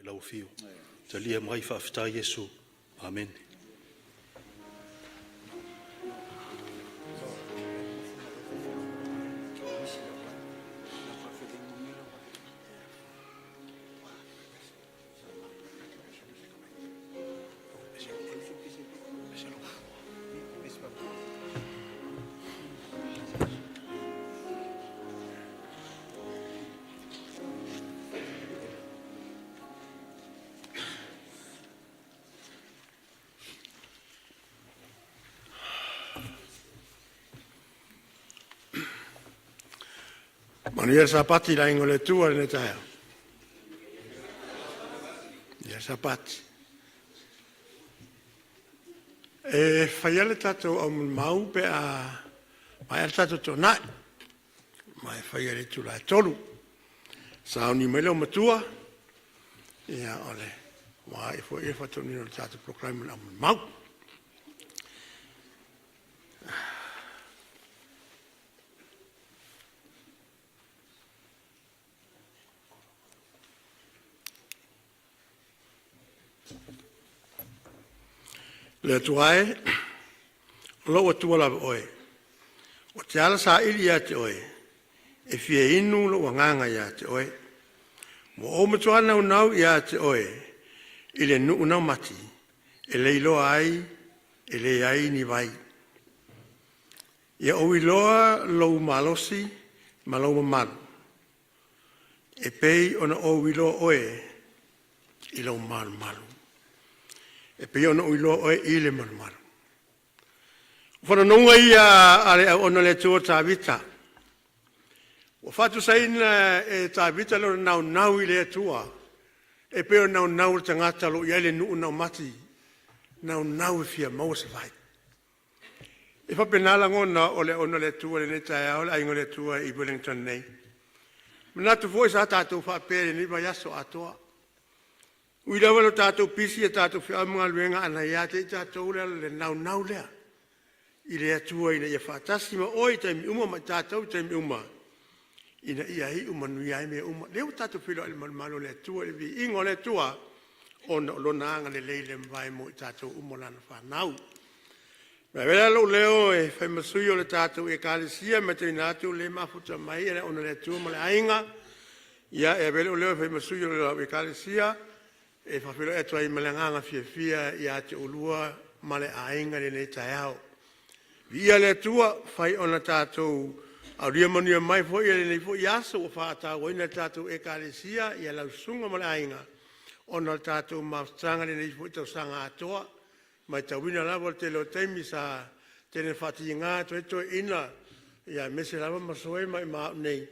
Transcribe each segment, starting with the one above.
lau afio. Talia mai faafetai Iesu. Amene. Manuia le Sapati i le aiga o le Atua i lenei taeao. Manuia le Sapati. E fai lava le tatou aumolimau pe a maea le tatou toonai, ma e faia i le itula e 3:00. Sauni mai le aumatua aua foi le faatonuina o le tatou polokalame o le aumolimau. Le Atua e, o lou Atua lava Oe, ou te ala saili ia te Oe, e fia inu lou agaga ia te Oe. Ua ou matua naunau ia te Oe i le nuu naumati e le iloa ai e leai ni vai. Ia ou iloa lou malosi ma lou mamalu, e pei ona ou iloa Oe i lou malumalu. E pei ona ou iloa Oe i le malumalu. O faanaunaua ia a le auauna a le Atua o Tavita, ua faatusaina e Tavita lona naunau i le Atua e pei o le naunau o le tagata o lo o i ai le nuu naumati, naunau e fia maua se vai. E faapena lagona o le auauna a le Atua i lenei taeao le aiga o le Atua i Wellington nei. E manatu foi sa tatou faapea i lenei vaiaso atoa, e ui lava ina tatou pisi i a tatou feau ma galuega, a na ia te i tatou le naunau lea i le Atua ina ia faatasi ma oe i taimi uma ma i tatou i taimi uma ina ia iu manuia ai mea uma. O lea ua tatou feiloai i le malumalu o le Atua i le viiga o le Atua ona o Lona agalelei le mavae mo i tatou uma o Lana fanau. E avea la lou leo e fai ma sui o le tatou Ekalesia, e matauina atu o lea e mafuta mai le auauna a le Atua ma le aiga. E avea lou leo e fai ma sui o lau Ekalesia e faafeiloai atu ai ma le agaga fiafia ia te oulua ma le aiga i lenei taeao. Viia le Atua ua mafai ona tatou aulia manuia mai foi lenei foi aso ua faatauaina e le tatou Ekalesia lau susuga ma le aiga ona o le tatou mafutaga i lenei foi tausaga atoa. E maitauina lava le tele o taimi sa tele ina faatiga atu ai toeaiina aemaise lava Masoe ma au nei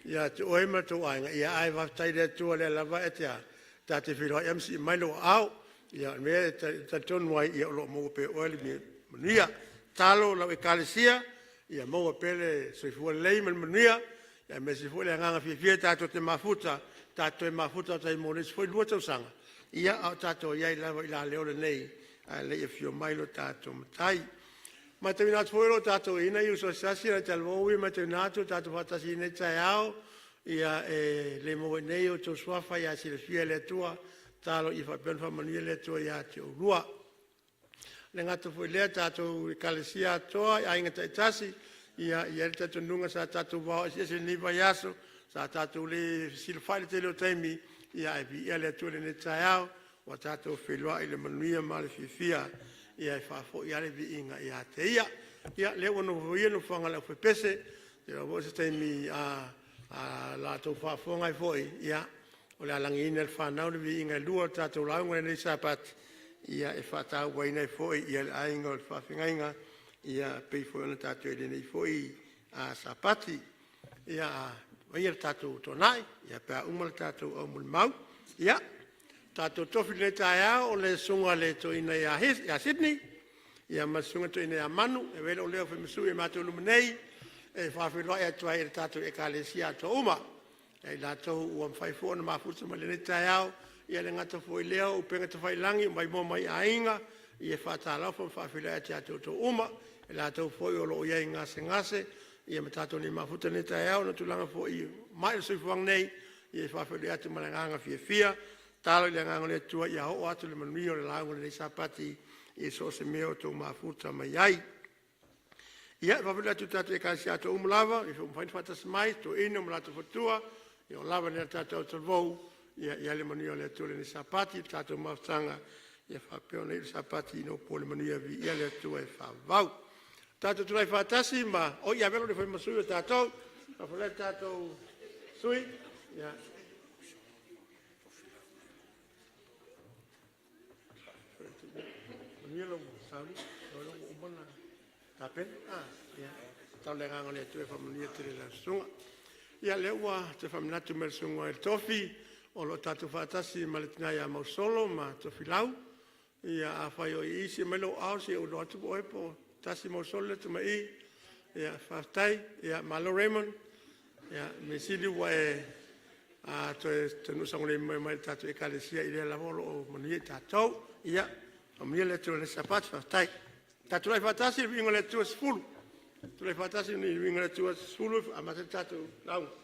ia te oe ma lo outou aiga, ae faafetai i le Atua o lea lava e te a, ta te feiloai lava ma sii mai lou aao. O le mea e talitonu ai o lo o maua pea e oe le manuia. Tatalo lau Ekalesia ia maua pea le soifua lelei ma le manuia aemaise foi le agaga fiafia tatou te mafuta, tatou toe mafuta atu ai mo le isi foi 2 tausaga a o tatou i ai lava i la le ola nei a o le i afio mai lo tatou Matai. E matauina atu foi o lo o tatou i ai nai uso e se tasi nai talavou ia e matauina atu ua tatou faatasi i lenei taeao. E le maua i inei o outou suafa ae silafia e le Atua. Tatalo ia faapea ona faamanuia le Atua ia te oulua. E le gata foi i lea tatou Ekalesia atoa i aiga taitasi, e i ai le talitonuga sa tatou vavao eseese i lenei vaiaso, sa tatou le fesilafai i le tele o taimi, ae viia le Atua i lenei taeao ua tatou feiloai i le manuia ma le fiafia. E faafoi lava le viiga ia te Ia. Ia o lea ua nofoia le nofoaga o le aufaipese, ou te iloa foi o se taimi a latou faafofoga ai foi, o le a lagiina e le fanau le viiga e lua o le tatou lauga i lenei Sapati e faatauaina ai foi le aiga o le faafeagaiga e pei foi ona tatou i ai i lenei foi Sapati. Ia faia le tatou toonai pe a uma le tatou aumolimau. Ia, o tatou tofi i lenei taeao o le Susuga i le Toeaina ia Sydney ma le Susuga i le Toeaina ia Manu. E avea ai lou leo e fai ma sui o matou i luma nei e faafeiloai atu ai i le tatou Ekalesia atoa uma, ia i latou ua mafai foi ona mafuta mai i lenei taeao. E le gata foi i lea o upega tafailagi ua maimoa mai i aiga, ia e faatalofa ma faafeiloai atu ia te outou uma. I latou foi o lo o i ai i gasegase ma tatou le mafuta i lenei taeao ona o tulaga foi o mai o le soifuaga nei, ia e faafeiloai atu ma le agaga fiafia. Tatalo i le Agaga o le Atua ia oo atu le manuia o le lauga i lenei Sapati i so o se mea o outou mafuta mai ai. Ia, e faafeiloai atu i tatou Ekalesia atoa uma lava ua mafai ona faatasi mai, toeaiina ma latou faletua, ia ua lava lea tatou talavou, ia i ai le manuia o le Atua i lenei Sapati i le tatou mafutaga, ia faapea ona iu le Sapati ina ua po le manuia. Viia le Atua e faavavau. Tatou tulai faatasi ma… Oi ia avea lou nei fai ma sui o tatou. Faafeiloai atu i tatou sui. Manuia lau sauniga. O lea ua uma ona tapena. Tatalo i le Agaga o le Atua e faamanuia tele i lau susuga. Ia lea ua toe faamanatu mai e le Susuga i le Tofi o lo o tatou faatasi ma le tina ia Mausolo ma Tofilau. Ia afai o i i, se i aumai lou ao se i ou iloa atu po o oe po o Tasi Mausolo lea e tu mai i. Ia faafetai, malo Raymond. Ia measili ua e toe taunuu saogalemu mai i le tatou Ekalesia, o lea lava o lo o manuia tatou. Ia faamanuia le Atua i lenei Sapati. Faafetai. Tatou tulai faatasi i le Viiga o le Atua i le 10. Tulai faatasi i le Viiga o le Atua i le 10 e amata ai le tatou lauga.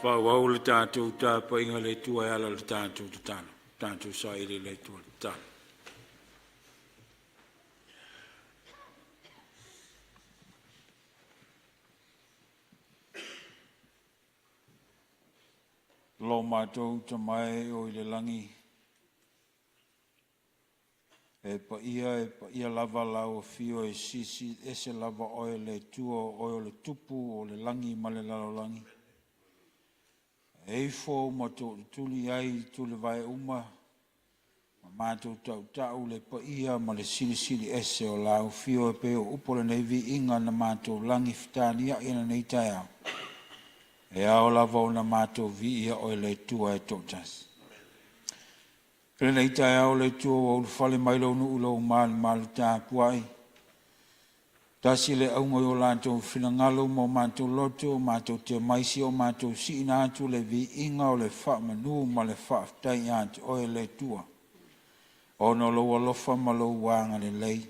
Faaauau le tatou tapuaiga i le Atua e ala i le tatou tatalo. Tatou saili i le Atua e tatalo. Lo matou Tama e o i le lagi, e paia e paia lava lau afio, e silisili ese lava oe le Atua, o oe o le Tupu o le lagi ma le lalolagi. E ifo ma tootuli ai tulivae uma ma matou tautau le paia ma le silisili ese o lau afio e pei o upu o lenei viiga na matou lagi fetaliai i lenei taeao. E ao lava ona matou viia Oe le Atua e toatasi. I lenei taeao le Atua ua ulufale mai lou nuu i lou malumalu tapuai, tasi le auga i o latou finagalo ma o matou loto, matou te omai se o matou siina atu le viiga o le faamanu ma le faafetai ia te Oe le Atua, ona o lou alofa ma lou agalelei.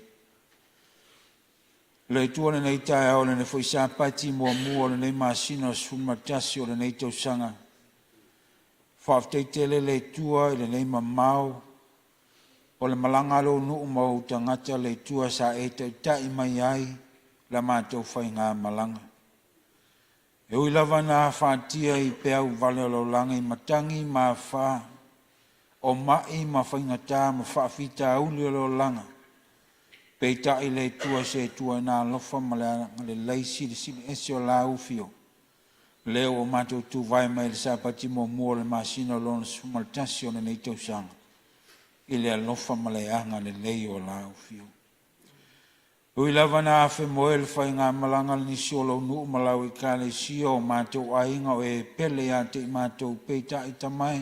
Le Atua i lenei taeao i lenei foi Sapati muamua o lenei masina 11 o lenei tausaga, faafetai tele le Atua i lenei mamao o le malaga a lou nuu ma ou tagata le Atua sa e taitai mai ai la matou faigamalaga. E ui lava ina afatia i peau vale o le olaga i matagi ma afa O mai ma faigata ma faafitauli o le olaga, peitai le Atua se Atua e na alofa ma le agalelei silisili ese o lau afio, lea ua matou tuvae mai le Sapati muamua o le masina lona 11 o lenei tausaga, i le alofa ma le agalelei o lau afio. Ui lava na afemoe le faigamalaga a nisi o lou nuu ma lau ekalesia, o matou aiga o e pele ia te i matou, peitai Tama e,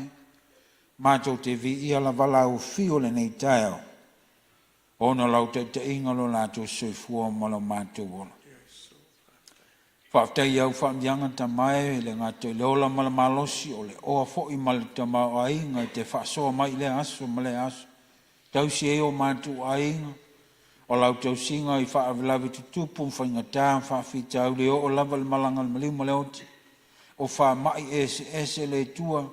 matou te viia lava lau afio i lenei taeao, ona o lau taitaiga o lo latou soifua ma lo matou ola. Faafetai i au faamanuiaga Tama e, e le gata i le ola ma le malosi, o le oa foi ma le tamaoaiga e te faasoa mai i lea aso ma lea aso, tausi ai o matou aiga, o lau tausiga i faalavelave tutupu ma faigata ma faafitauli e oo lava i le malaga a le maliu ma le oti, o faamai eseese le Atua,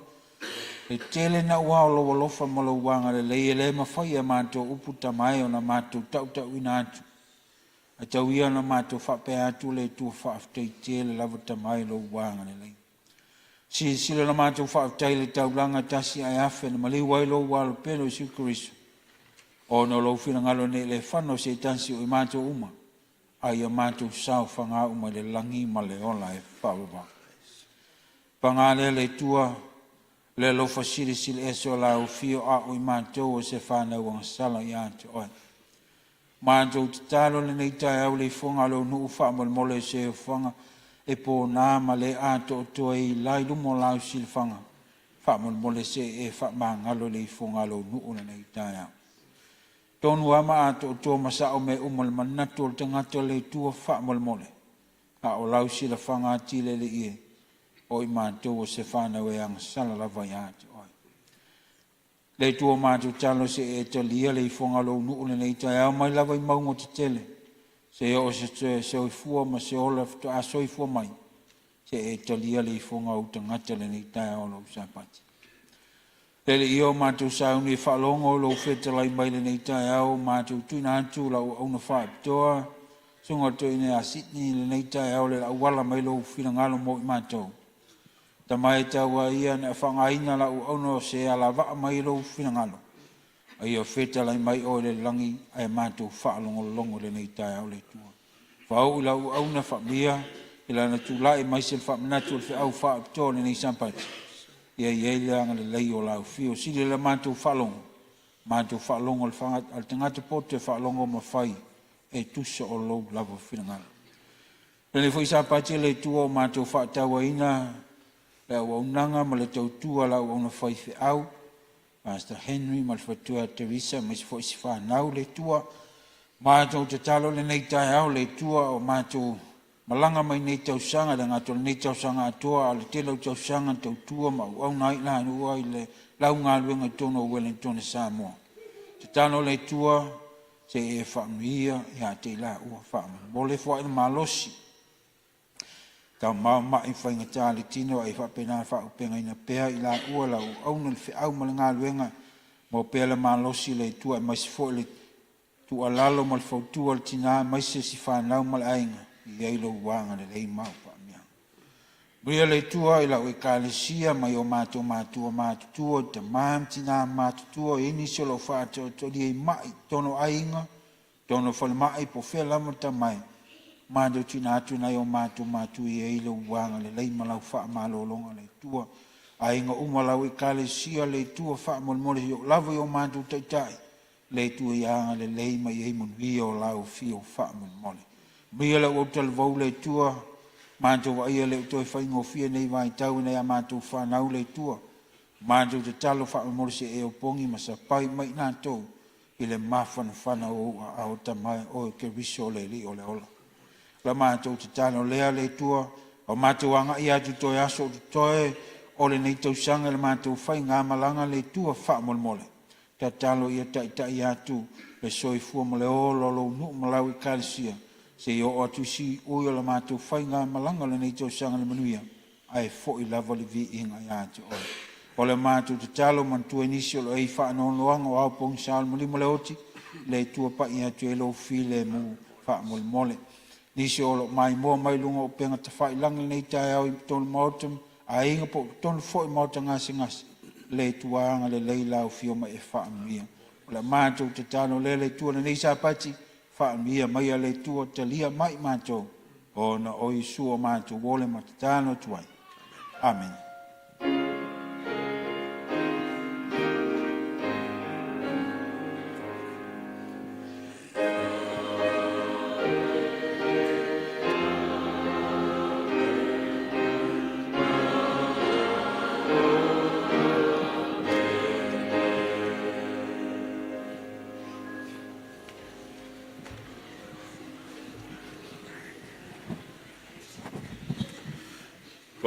e tele naua o lou alofa ma lou agalelei e le mafai e a matou upu Tama e ona matou tautauina atu, ae tau ia ina matou faapea atu, le Atua faafetai tele lava Tama i lou agalelei. Silasila la matou faafetai i le taulaga e tasi ae afe na maliu ai lou Alo pele o Iesu Keriso, ona o lou finagalo nei le fano o se tasi o i matou uma, a ia matou saofaga uma i le lagi ma le ola e faavavau. Paga lea le Atua, le alofa silisili ese o lau afio a o i matou o se fanau agasala ia te oe. Matou tatalo i lenei taeao i le ifoga a lou nuu, faamolemole se ofaga e pona ma le atoatoa i la i luma o lau silafaga, faamolemole se i e faamagalo le ifoga a lou nuu i lenei taeao. Tonu lava ma atoatoa ma sao mea uma i le manatu o le tagata le Atua faamolemole, a o lau silafaga atili e Alii e, o i matou o se fanau e agasala lava ia te oe. Le Atua matou tatalo se i e talia le ifoga a lou nuu i lenei taeao mai lava i mauga tetele seia oo i se soifua ma se ola faatoa soifua mai, se i e talia le ifoga a ou tagata i lenei taeao o lou Sapati. Le Alii e, ua matou sauni e faalogo i lou fetalai mai i lenei taeao, ua matou tuuina atu lau auauna faapitoa, susuga i le Toeaina ia Sydney i lenei taeao i le auala mai lou finagalo mo i matou. Tama e, tau lava ia ina e faaaogaina lau auauna o se alavaa mai lou finagalo, a ia fetalai mai oe i le lagi ae matou faalogologo i lenei taeao le Atua. Faauu i lau auauna faamanuia i lana tulai mai se faamanatu o le feau faapitoa o lenei Sapati, ia i ai le agalelei o lau afio. Sili la matou faalogo, matou faalogo a le tagata poto e faalogo ma fai e tusa o lou lava finagalo. Lenei foi Sapati le Atua ua matou faatauaina le auaunaga ma le tautua a lau auauna faifeau, Pastor Henry ma le faletua ia Teresa aemaise foi si fanau le Atua. Matou tatalo i lenei taeao le Atua, o matou malaga mai nei tausaga, e le gata o lenei tausaga atoa, a o le tele o tausaga na tautua ma auauna ai i laua i le laugaluega i totonu o Ueligitone Samoa. Tatalo le Atua se i e faamanuia ia te i laua, faamolemole foai le malosi, taumao mai faigata le tino ae faapena ona faaauupegaina pea i laua lau auauna i le feau ma le galuega, maua pea le malosi e le Atua aemaise foi le tuualalo ma le fautua a le tina aemaise si fanau ma le aiga, ia i ai lou agalelei ma au faamanuiaga. Manuia le Atua i lau Ekalesia mai o matou matua matutua, tama ma tina matutua, e i ai nisi o lo o faatoatoalia i mai i totonu o aiga, totonu o falemai po o fea lava Tama e, matou tuuina atu nai o matou matua e i ai lou agalelei ma lau faamalologa le Atua. Aiga uma o lau Ekalesia le Atua faamolemole, e oo lava i o matou taitai le Atua ia agalelei ma i ai manuia o lau afio faamolemole. Manuia lau autalavou le Atua, matou vaaia e le o toe faigofie nei vaitau i nai a matou fanau le Atua, matou tatalo faamolemole se i e opogi ma sapai mai i latou i le mafanafana o ou aao Tama e, oe Keriso o le Alii o le ola. La matou tatalo lea le Atua, o matou agai atu i toe aso o totoe o lenei tausaga i le matou faigamalaga le Atua faamolemole, tatalo ia taitai atu le soifua ma le ola o lou nuu ma lau Ekalesia seia oo atu i siui o le matou faigamalaga o lenei tausaga i le manuia, ae foi lava le viiga ia te oe. O le matou tatalo, manatua nisi o lo o i faanoanoaga o ao pogisa o le maliu ma le oti, le Atua pai atu i ai lou filemu faamolemole. Nisi o lo o maimoa mai luga o upega tafailagi i lenei taeao i totonu o maota, aiga po o totonu foi o maota gasegase, le Atua agalelei i lau Afio ma e faamanuia. O le matou tatalo lea le Atua i lenei Sapati, faamanuia maia le Atua, talia mai matou, ona o Iesu o matou ole ma tatalo atu ai. Amene.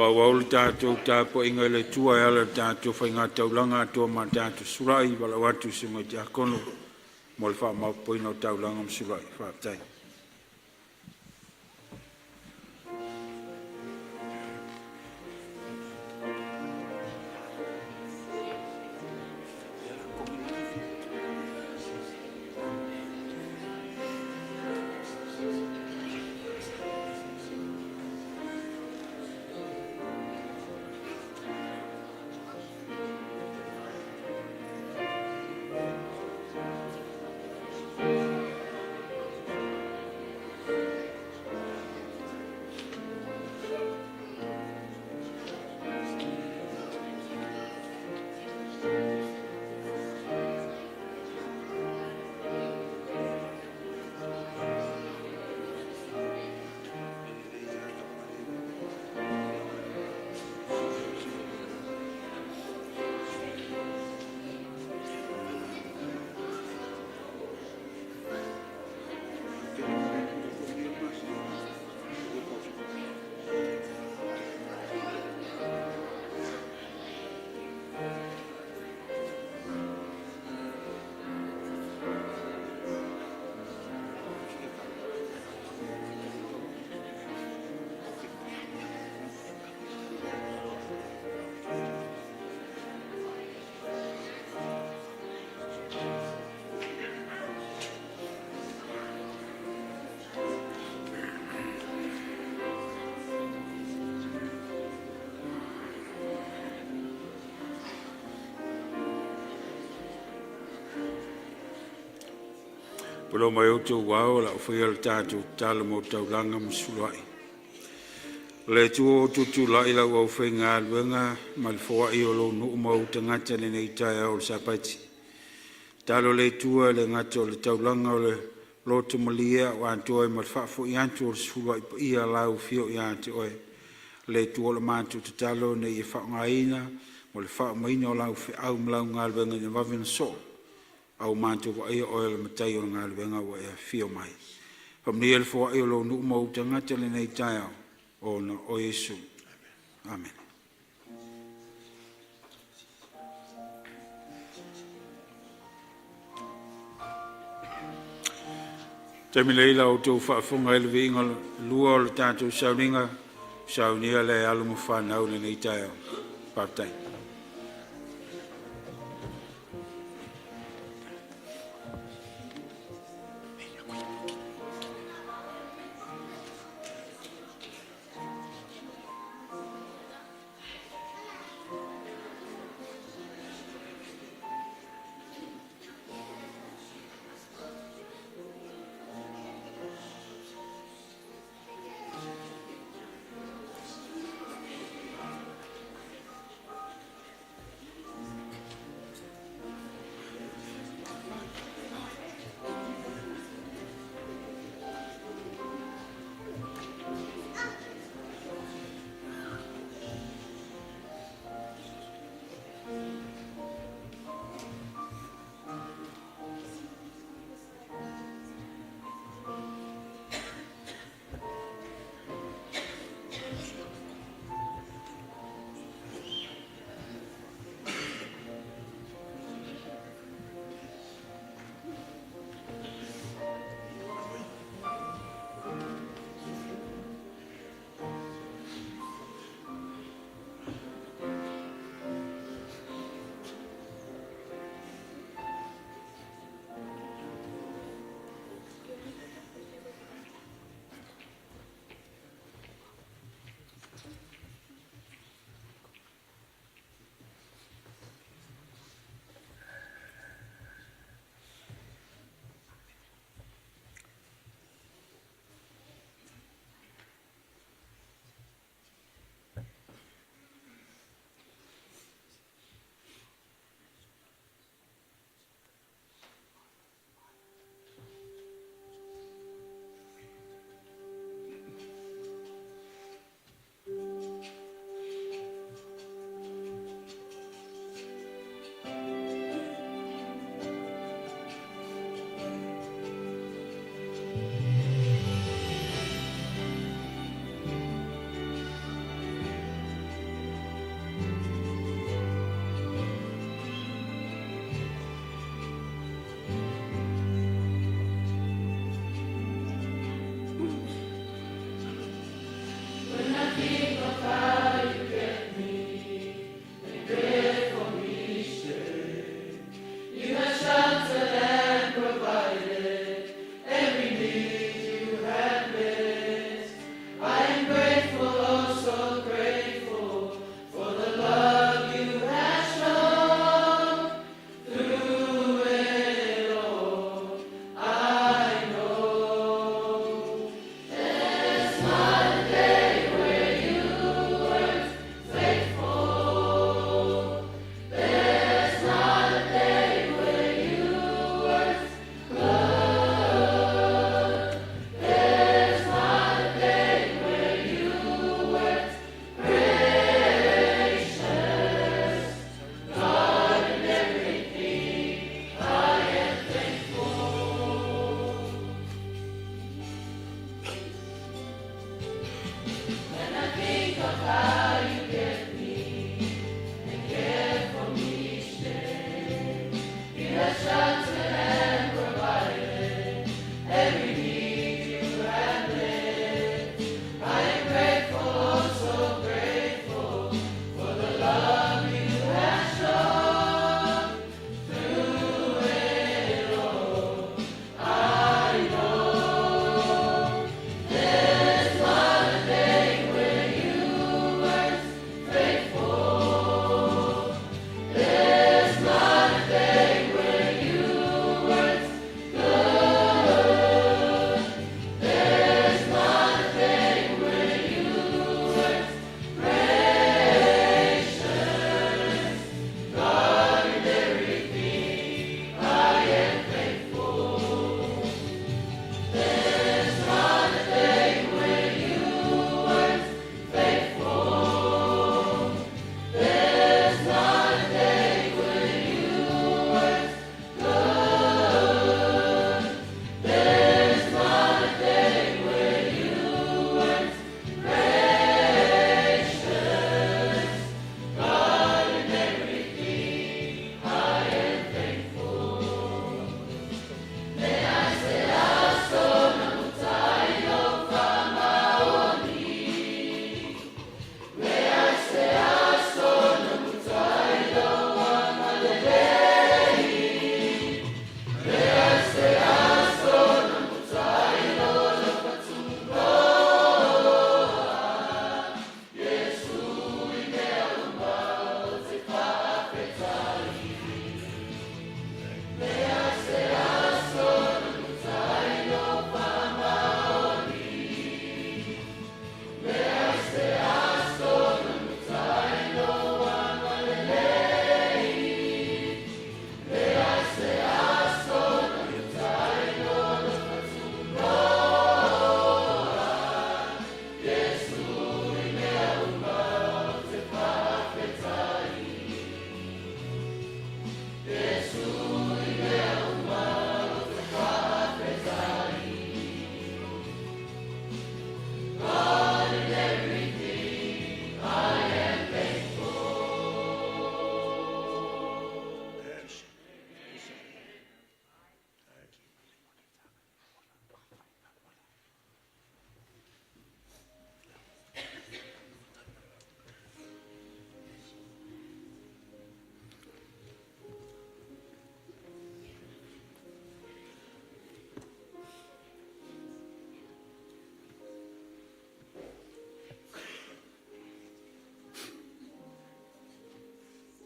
Faaauau le tatou tapuaiga i le Atua e ala i le tatou faigataulaga atoa ma le tatou sulai. E valaau atu i le susuga i le Tiakono mo le faamaopoopoina o taulaga ma sulai. Faafetai. Polo mai outou ao lau faia le tatou tatalo mo taulaga ma suluai. O le Atua ua ou tutulai lau aufaigaluega ma le foai o lou nuu ma ou tagata i lenei taeao o le Sapati. Tatalo le Atua e le gata o le taulaga o le loto malie a ua atoa ai ma le faafoi atu o le sefuluai paia o lau afio ia te Oe. Le Atua o le matou tatalo ina ia faaaogaina mo le faaumaina o lau feau ma lau galuega ina ia vave ona soo, a ua matou vaaia Oe o le Matai o le galuega ua e afio mai. Faamanuia le foai o lou nuu ma ou tagata i lenei taeao ona o Iesu. Amene. Taimi nei la outou faafofoga i le viiga lua o le tatou sauniga, saunia le alo ma fanau i lenei taeao. Faafetai.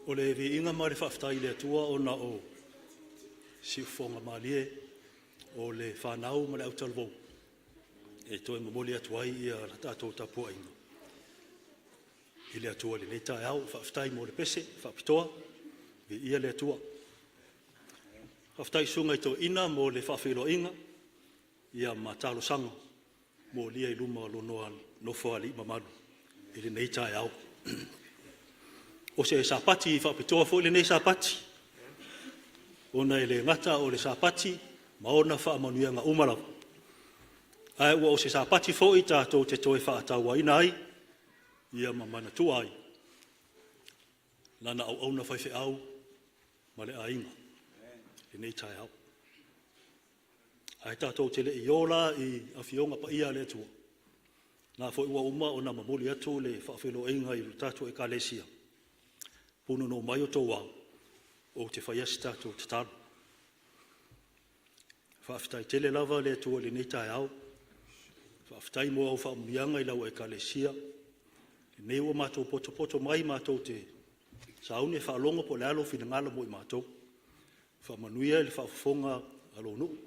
O le viiga ma le faafetai i le Atua ona o siufofoga malie o le fanau ma le autalavou e toe momoli atu ai la tatou tapuaiga i le Atua i lenei taeao. Faafetai mo le pese faapitoa, viia le Atua. Faafetai i susuga i toeaiina mo le faafeiloaiga ma talosaga molia i luma o Lona Nofoalii mamalu i lenei taeao. O se Sapati faapitoa foi lenei Sapati, ona e le gata o le Sapati ma ona faamanuiaga uma lava, ae ua o se Sapati foi tatou te toe faatauaina ai ma manatua ai lana auauna faifeau ma le aiga i lenei taeao. Ae tatou te le i o la i Afioga Paia a le Atua, o lena foi ua uma ona momoli atu le faafeiloaiga i le tatou Ekalesia, punonou mai outou ao ou te faia se tatou tatalo. Faafetai tele lava le Atua i lenei taeao, faafetai mo au faamanuiaga i lau Ekalesia. Lenei ua matou potopoto mai matou te sauni e faalogo po o le a lou finagalo mo i matou. Faamanuia i le faafofoga a lou nuu,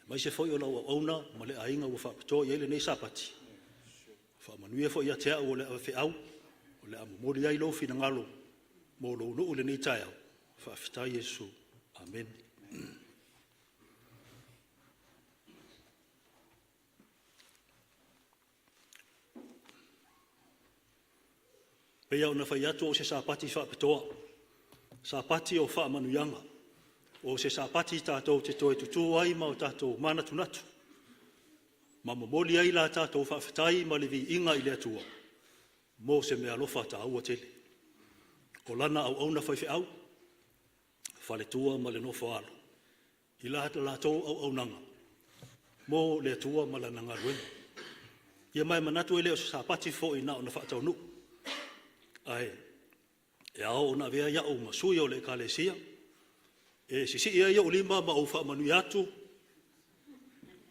aemaise foi o lau auauna ma le aiga ua faapitoa i ai lenei Sapati. Faamanuia foi ia te au o le ave feau o le a momoli ai lou finagalo mo lou nuu i lenei taeao. Faafetai Iesu. Amene. E pei lava ona fai atu o se Sapati faapitoa, Sapati o faamanuiaga, o se Sapati tatou te toe tutu ai ma tatou manatunatu ma momoli ai la tatou faafetai ma le viiga i le Atua mo se meaalofa taua tele, o Lana auauna faifeau, faletua ma le nofo-a-alo i la latou auaunaga mo le Atua ma Lana galuega. Ia ma e manatu e le o se Sapati foi na ona faataunuu, ae ao ona avea ai au ma sui o le Ekalesia e sisii ai ou lima ma ou faamanuia atu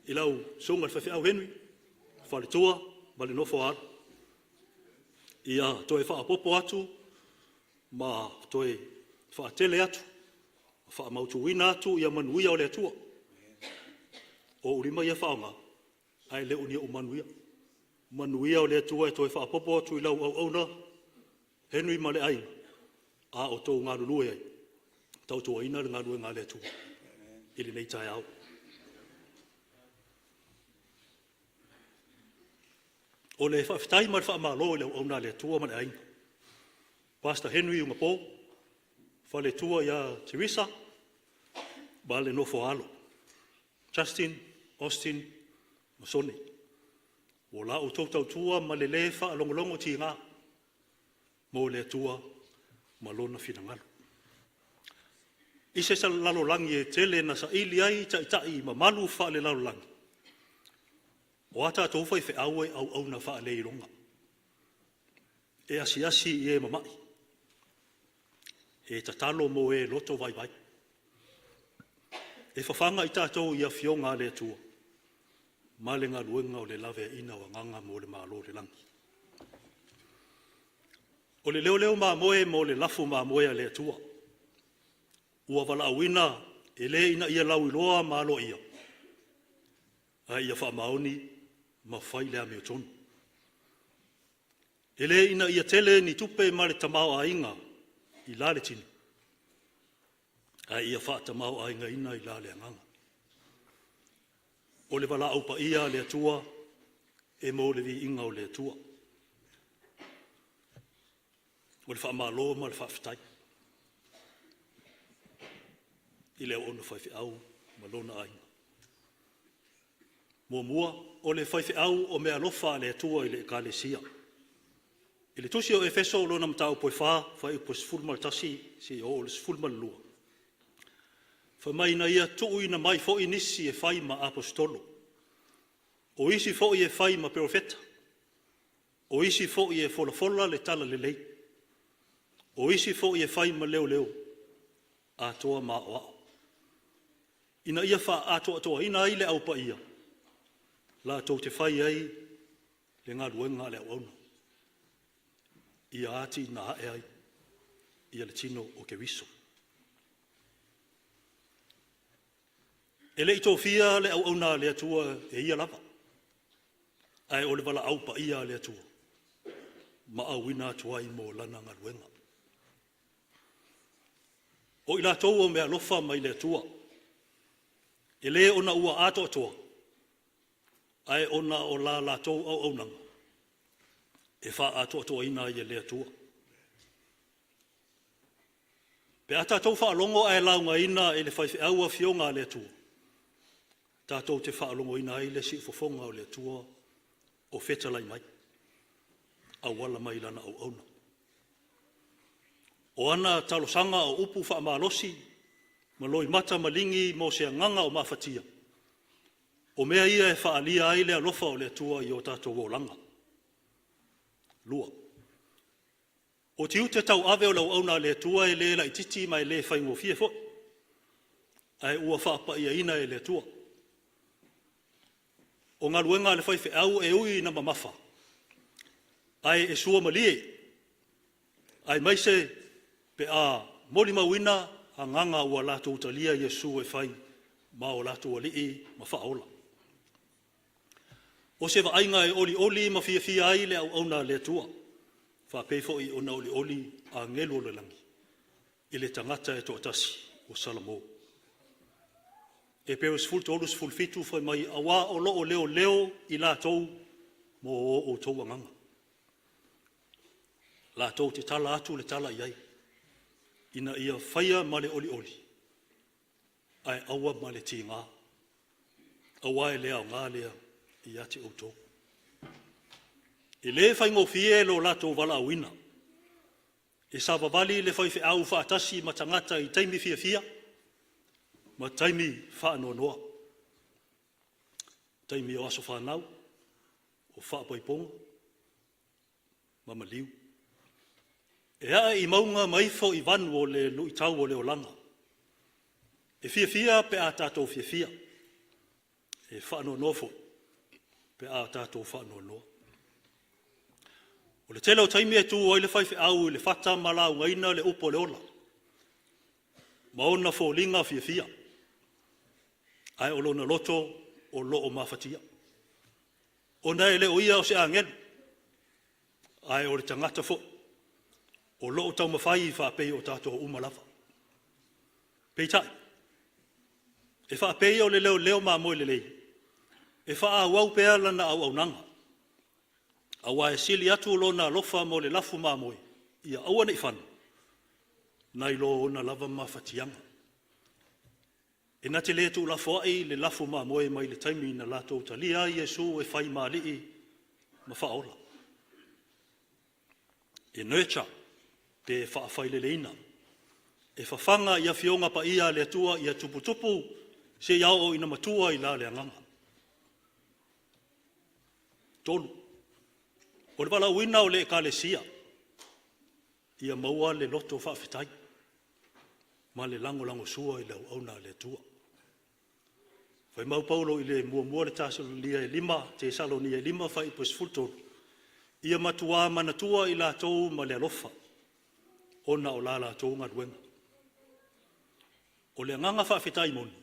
i lau Susuga i le Faifeau Henry, faletua ma le nofo-a-alo, ia toe faaopoopo atu ma toe faatele atu ma faamautuina atu manuia o le Atua. O ou lima ia e faaaoga, ae le o ni ou manuia. Manuia o le Atua e toe faaopoopo atu i lau auauna Henry ma le aiga a o outou galulue ai e tautuaina le galuega a le Atua i lenei taeao. O le faafetai ma le faamalo i le auauna a le Atua ma le aiga, Pastor Henry Ugapo, faletua ia Teresa ma le nofo-a-alo, Justin, Austin ma Sone. Ua la outou tautua ma le le faalogologo tiga mo le Atua ma Lona finagalo. I se lalolagi e tele ina saili ai taitai mamalu faale-lalolagi, o a tatou faifeau e auauna faaleiloga, e asiasi i e mamai, e tatalo mo e loto vaivai, e fafaga i tatou i Afioga a le Atua ma le galuega o le laveaiina o agaga mo le Malo o le Lagi. O le leoleo mamoe mo le lafu mamoe a le Atua, ua valaauina e le ina ia lauiloa ma aloaia, a ia faamaoni ma fai le amiotonu. E le ina ia tele ni tupe ma le tamaoaiga i la le tino, ae ia faatamaoaigaina i la le agaga. O le valaau paia a le Atua e mo le viiga o le Atua. O le faamalo ma le faafetai i le auauna faifeau ma lona aiga. Muamua, o le faifeau o meaalofa a le Atua i le Ekalesia. I le tusi o Efeso lona mataupu e 4, fuaiupu e 11 seia oo i le 12, fai mai na ia tuuina mai foi nisi e fai ma aposetolo, o isi foi e fai ma perofeta, o isi foi e folafola le talalelei, o isi foi e fai ma leoleo atoa ma aoao, ina ia faaatoatoaina ai le au paia, latou te fai ai le galuega a le auauna, ia atinae ai ia le tino o Keriso. E le i tofia le auauna a le Atua e ia lava, ae o le valaau paia a le Atua, ma auina atu ai mo lana galuega. O i latou o meaalofa mai le Atua, e lē ona ua atoatoa, ae ona o la latou auaunaga e faaatoatoaina ai e le Atua. Pe a tatou faalogo ae laugaina e le faifeau Afioga a le Atua, tatou te faalogoina ai le siufofoga o le Atua o fetalai mai, auala mai Lana auauna. O ana talosaga o upu faamalosi ma loimata maligi mo se agaga o mafatia, o mea ia e faaalia ai le alofa o le Atua i o tatou olaga. 2. O tiute tauave o le auauna a le Atua e le laitiiti ma e le faigofie foi, ae ua faapaiaina e le Atua. O galuega a le faifeau e ui ina mamafa, ae e suamalie, aemaise pe a molimauina agaga ua latou talia Iesu e fai ma o latou Alii ma Faaola. O se vaaiga e olioli ma fiafia ai le auauna a le Atua, faapei foi ona olioli agelu o le lagi i le tagata e toatasi o salamo. Hebeo 13:17 fai mai, auā o lo o leoleo i latou mo o outou agaga. Latou te tala atu le tala i ai, ina ia faia ma le olioli, ae aua ma le tiga, auā e le aoga lea ia te outou. E le faigofie lo latou valaauina. E savavali le faifeau faatasi ma tagata i taimi fiafia ma taimi faanoanoa, taimi o aso fanau, o faabaiboga ma maliu. E ae i mauga ma ifo i vanu o le luitau o le olaga. E fiafia pe a tatou fiafia, e faanoanoa foi pe a tatou faanoanoa. O le tele o taimi e tu ai le faifeau i le fata ma laugaina le upu o le ola ma ona foliga fiafia, ae o lona loto o lo o mafatia, ona e le o ia o se agelu, ae o le tagata foi o lo o taumafai faapei o tatou uma lava. Peitai, e faapei o le leoleo mamoe lelei, e faaauau pea lana auaunaga, aua e sili atu lona alofa mo le lafu mamoe ia aua ne i fano, nai lo ona lava mafatiaga. E na te le tuulafoai le lafu mamoe mai le taimi na latou talia ai Iesu e fai ma Alii ma Faaola. E nurture pe faafaileleina, e fafaga i Afioga Paia a le Atua ia tuputupu seia oo ina matua i la le Agaga. 3. O le valaauina o le Ekalesia, ia maua le loto faafetai ma le lagolagosua i le auauna a le Atua. Fai mau Paulo i le muamua le Tesalonia e 5, Tesalonia e 5 fuaiupu 13, ia matua manatua i latou ma le alofa, ona o la latou galuega. O le agaga faafetai moni,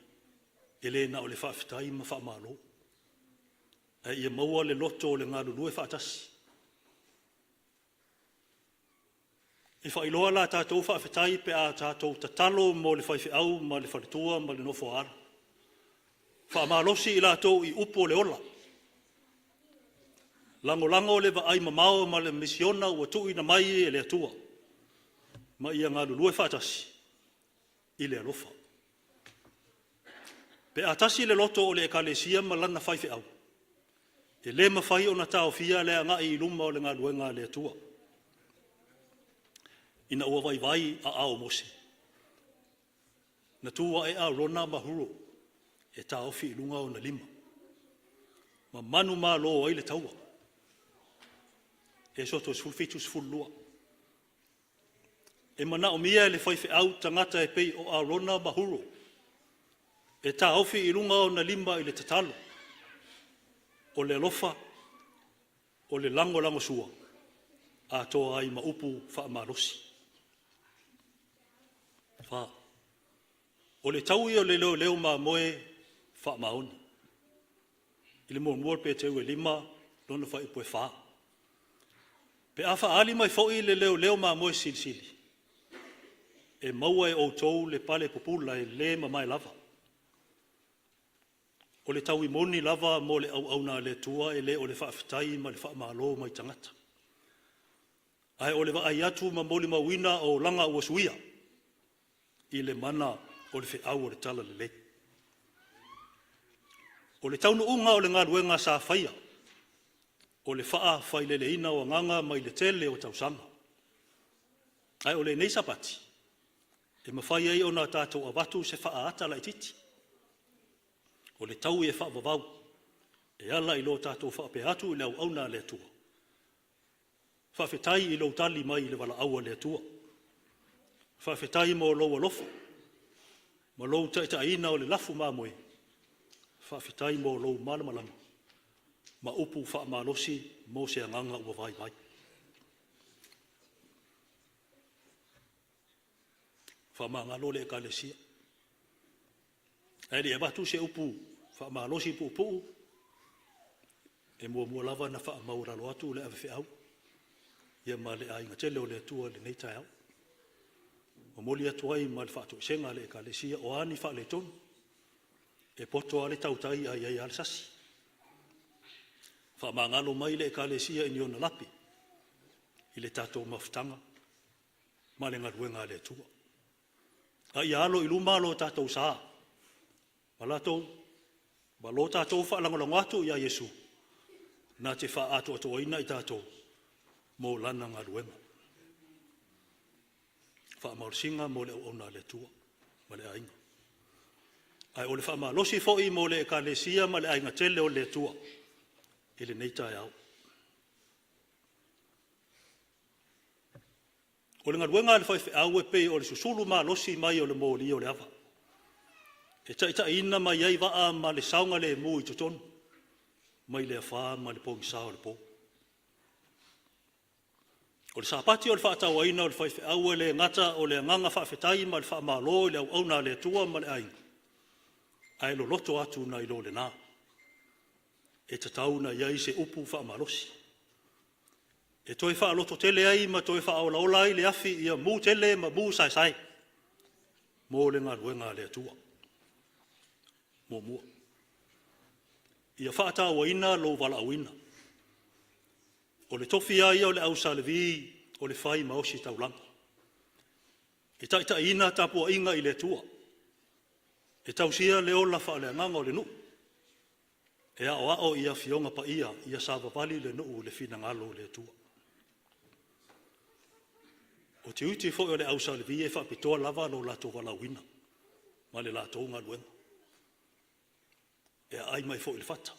e le na o le faafetai ma faamalo, ae ia maua le loto o le galulue faatasi. E faailoa la tatou faafetai pe a tatou tatalo mo le faifeau ma le faletua ma le nofo a alo. Faamalosi i latou i upu o le ola. Lagolago le vaai mamao ma le misiona ua tuuina mai e le Atua, ma ia galulue faatasi i le alofa. Pe a tasi le loto o le Ekalesia ma lana faifeau, e le mafai ona taofia le agai i luma o le galuega a le Atua. Ina ua vaivai aao o Mose, na tu ae Arona ma Huro e taofi i luga ona lima, ma manumalo ai le taua. Esoto 17:12. E manaomia e le faifeau tagata e pei o Arona ma Huro e taofi i luga ona lima i le tatalo, o le alofa, o le lagolagosua, atoa ai ma upu faamalosi. 4. O le taui o le leoleo mamoe faamaoni. I le 1 Peteru e 5, lona fuaiupu e 4. Pe a faaali mai foi le leoleo mamoe silisili, e maua e outou le pale pupula e le mamae lava. O le taui moni lava mo le auauna a le Atua e le o le faafetai ma le faamalo mai tagata, ae o le vaai atu ma molimauina o olaga ua suia i le mana o le feau o le talalelei. O le taunuuga o le galuega sa faia, o le faafaileleina o agaga mai le tele o tausaga. Ae o lenei Sapati, e mafai ai ona tatou avatu se faaata laitiiti, o le taui e faavavau e ala i lo tatou faapea atu i le auauna a le Atua, faafetai i lou tali mai i le valaau a le Atua. Faafetai mo lou alofa ma lou taitaiina o le lafu mamoe. Faafetai mo lou malamalama ma upu faamalosi mo se agaga ua vaivai. Faamagalo le Ekalesia. Ae le i avatu se upu faamalosi puupuu, e muamua lava ona faamaualalo atu le avefeau ia ma le aiga tele o le Atua i lenei taeao. Momoli atu ai ma le faatoesega a le Ekalesia, o a ni faaletonu, e poto lava le tautai ae i ai lava le sasi. Faamagalo mai le Ekalesia i ni ona lape i le tatou mafutaga ma le galuega a le Atua. A ia alo i luma lo tatou sa ma lo tatou faalagolago atu ia Iesu na te faaatoatoaina i tatou mo lana galuega. Faamalosiga mo le auauna a le Atua ma le aiga. Ae o le faamalosi foi mo le Ekalesia ma le aiga tele o le Atua i lenei taeao. O le galuega a le faifeau e pei o le susulu malosi mai o le moli o le ava, e taitaiina mai ai vaa ma le saogalemu i totonu, mai le afa ma le pogisa o le po. O le Sapati o le faatauaina o le faifeau e le gata o le agaga faafetai ma le faamalo i le auauna a le Atua ma le aiga, ae loloto atu nai lo lena. E tatau ona i ai se upu faamalosi, e toe faalototele ai ma toe faaolaola ai le afi ia mu tele ma mu saesae mo le galuega a le Atua. Muamua, ia faatauaina lou valaauina. O le tofi lava ia o le au Sa Levi o le fai ma ositaulaga, e taitaiina tapuaiga i le Atua, e tausia le ola faaleagaga o le nuu, e aoao i Afioga Paia ia savavali le nuu i le finagalo o le Atua. O tiute foi o le au Sa Levi e faapitoa lava lo latou valaauina ma le latou galuega. E aai mai foi i le fata,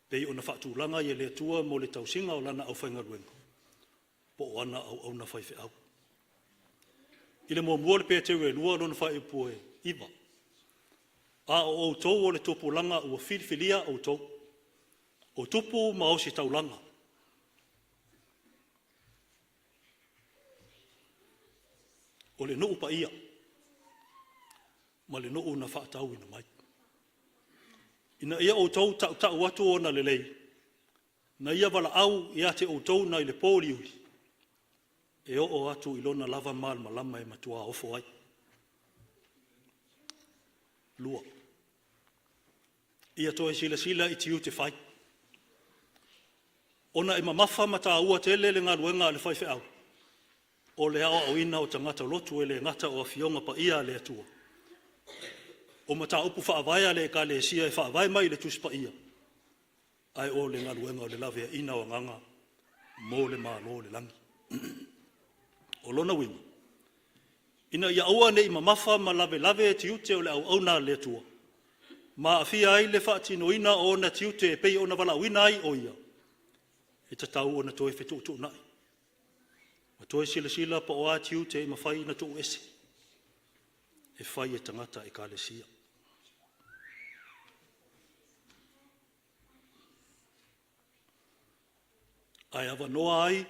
pei ona faatulaga i e le Atua mo le tausiga o Lana aufaigaluega, po o ana auauna faifeau. I le 1 o Peteru e 2 lona fuaiupu e 9, a o outou o le tupulaga ua filifilia outou, o tupu ma ositaulaga, o le nuu paia ma le nuu na faatauina mai, ina ia outou tautau atu ona lelei, na ia valaau ia te outou nai le po uliuli, e oo atu i lona lava malamalama e matua ofo ai. 2. Ia toe silasila i tiute fai. Ona e mamafa ma taua tele le galuega a le faifeau, o le aoaoina o tagata lotu e le gata o Afioga Paia a le Atua, o mataupu faavae a le Ekalesia e faavae mai i le Tusi Paia, ae o le galuega o le laveaiina o agaga mo le Malo o le lagi. O lona uiga, ina ia aua ne i mamafa ma lavelave tiute o le auauna a le Atua, ma aafia ai le faatinoina o ona tiute e pei ona valaauina ai o ia, e tatau ona toe fetuutuunai ma toe silasila po o a tiute e mafai ona tuuese e fai e tagata Ekalesia. Ae avanoa ai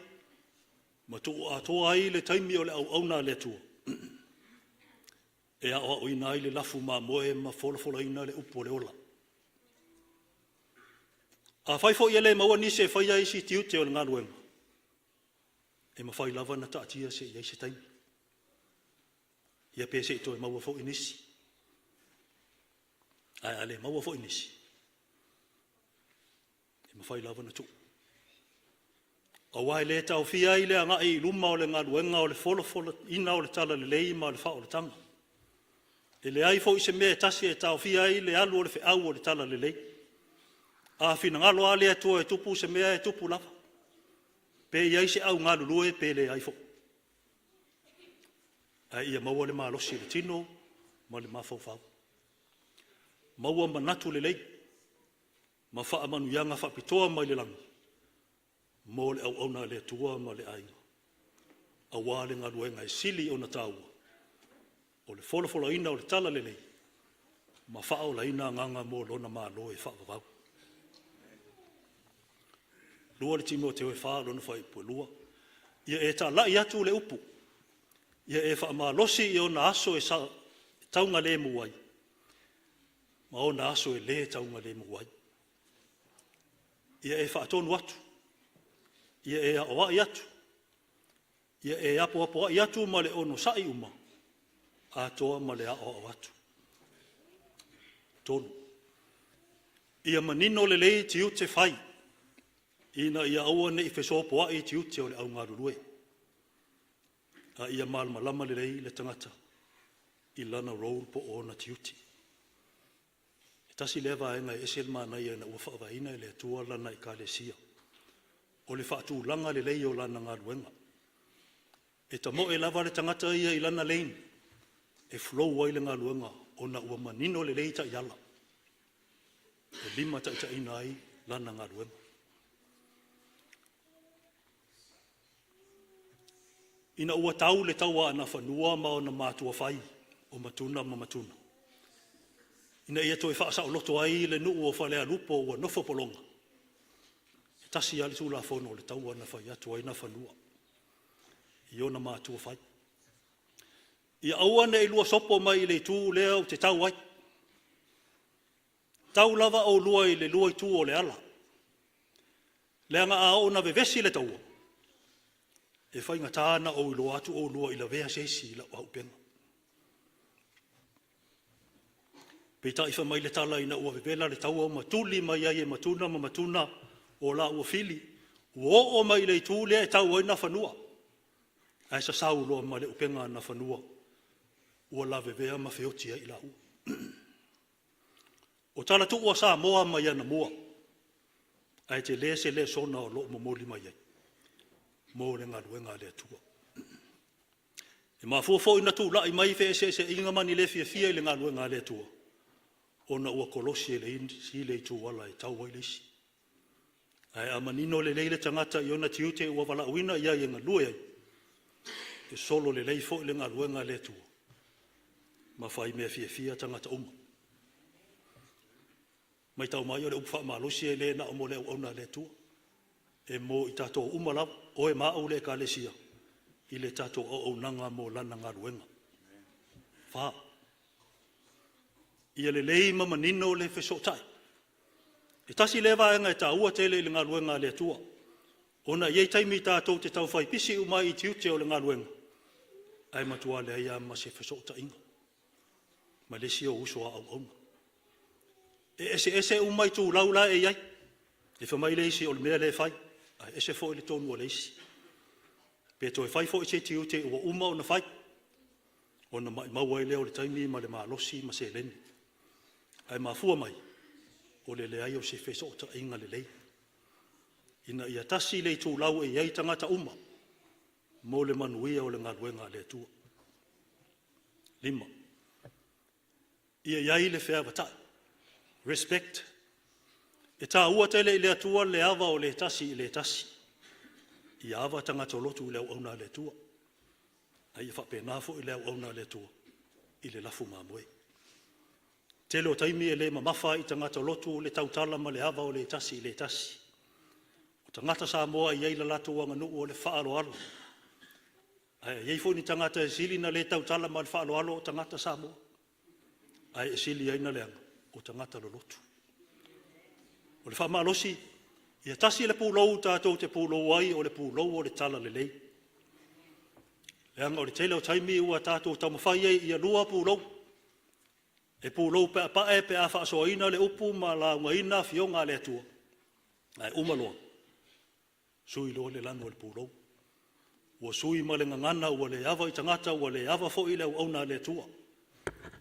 ma tuu atoa ai le taimi o le auauna a le Atua. E aoaoina ai le lafu mamoe ma folafolaina le upu o le ola. Afai foi e le maua nisi e faia isi tiute o le galuega, e mafai lava ona taatia seia i ai se taimi. Ia pe se i toe maua foi nisi. Ae a le maua foi nisi, e mafai lava ona tuu. Aua e le taofia ai le agai i luma o le galuega o le folafolaina o le talalelei ma le faaolataga. E leai foi se mea e tasi e taofia ai le alu o le feau o le talalelei. A finagalo lava le Atua e tupu se mea, e tupu lava. Pe i ai se au galulue pe leai foi. Ae ia maua le malosi i le tino ma le mafaufau. Maua manatu lelei ma faamanuiaga faapitoa mai le lagi mo le auauna a le Atua ma le aiga, aua le galuega e sili ona taua, o le folafolaina o le talalelei ma faaolaina agaga mo lona Malo e faavavau. 2 le Timoteo e 4 lona fuaiupu e 2. Ia e talai atu le upu, ia e faamalosi i ona aso e taugalemu ai, ma ona aso e le taugalemu ai. Ia e faatonu atu, ia e aoai atu, ia e apoapoai atu ma le onosai uma, atoa ma le aoao atu. 3. Ia manino lelei tiute fai, ina ia aua ne i fesopoai tiute o le au galulue, a ia malamalama lelei le tagata i lana role po o ona tiute. E tasi lea vaega e ese le manaia ina ua faavaeina e le Atua lana Ekalesia, o le faatulaga lelei o lana galuega. E tamoe lava le tagata ia i lana lane e flow ai le galuega ona ua manino lelei taiala e limataitaiina ai lana galuega. Ina ua tau le taua a Nafanua ma ona matua fai o Matuna ma Matuna, ina ia toe faasaoloto ai le nuu o Falealupo ua nofo pologa, e tasi lava le Tulafono o le taua na fai atu ai Nafanua i ona matua fai. Ia aua ne i lua sopo mai i le itu lea ou te tau ai, tau lava oulua i le lua itu o le ala, leaga a oo ina vevesi le taua, e faigata ona ou iloa atu oulua i lavea se isi i lau auupega. Peitai fai mai le tala ina ua vevela le taua ma tuli mai ai e Matuna ma Matuna o laua fili, ua oo mai i le itu lea e tau ai Nafanua, ae sasau loa ma le upega a Nafanua, ua lavevea ma feoti ai i laua. O tala tuu a Samoa mai anamua, ae tele se lesona o lo o momoli mai ai mo le galuega a le Atua. E mafua foi ona tulai mai feeseeseaiga ma ni le fiafia i le galuega a le Atua, ona ua kolosi e le isi le ituala e tau ai le isi. Ae a manino lelei le tagata i ona tiute ua valaauina i ai e galue ai, e solo lelei foi le galuega a le Atua ma fai mea fiafia tagata uma. Matau mai o le upu faamalosi e le na o mo le auauna a le Atua, e mo i tatou uma lava, oe ma au le Ekalesia, i le tatou auaunaga mo lana galuega. 4. Ia lelei ma manino le fesootai. E tasi lea vaega e taua tele i le galuega a le Atua, ona e i ai taimi tatou te taufai pisi uma ai i tiute o le galuega, ae matua leai lava ma se fesootaiga ma le isi ou uso a auauna. E eseese uma itulau la e i ai. E fai mai le isi o le mea lea e fai, ae ese foi le tonu a le isi. Pe toe fai foi se tiute ua uma ona fai, ona maumau ai lea o le taimi ma le malosi ma seleni. Ae mafua mai, o le leai o se fesootaiga lelei, ina ia tasi le itulau e i ai tagata uma mo le manuia o le galuega a le Atua. 5. Ia i ai le feavatai, respect. E taua tele i le Atua le ava o le tasi i le tasi. Ia ava tagata lotu i le auauna a le Atua, a ia faapena foi le auauna a le Atua i le lafu mamoe. Tele o taimi e le mamafa ai i tagata lotu le tautala ma le ava o le tasi i le tasi. O tagata Samoa e i ai le latou aganuu o le faaaloalo. Ae i ai foi ni tagata e sili ona le tautala ma le faaaloalo o tagata Samoa, ae e sili ai ona leaga o tagata lolotu. O le faamalosi, ia tasi le pulou tatou te pulou ai, o le pulou o le talalelei. Leaga o le tele o taimi ua tatou taumafai ai ia lua pulou, e pulou paepae pe a faasoaina le upu ma laugaina Afioga a le Atua, ae uma loa, sui loa le lanu o le pulou. Ua sui ma le gagana ua le ava i tagata, ua le ava foi i le auauna a le Atua.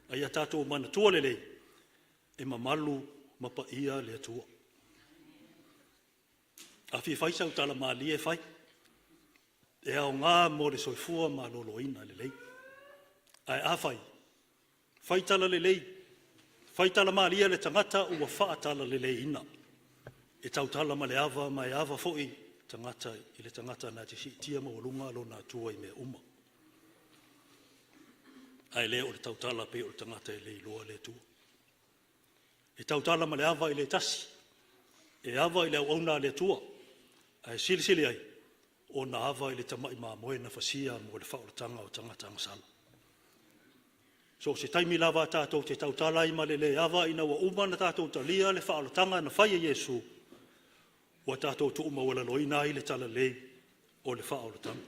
A ia tatou manatua lelei, e mamalu ma paia le Atua. A fia fai sau tala malie, fai. E aoga mo le soifua maloloina lelei. Ae a fai, fai tala lelei, fai tala malie a le tagata ua faatalaleleiina. E tautala ma le ava ma e ava foi tagata i le tagata na te siitia maualuga lona Atua i mea uma. Ae le o le tautala pei o le tagata e le iloa le Atua. E tautala ma le ava i le tasi, e ava i le auauna a le Atua, ae silisili ai ona ava i le tamai mamoe na fasia mo le faaolataga o tagata agasala. So o se taimi lava tatou te tautala ai ma le le ava ina ua uma ona tatou talia le faaolataga na fai e Iesu, ua tatou tuumaualaloina ai le talalelei o le faaolataga.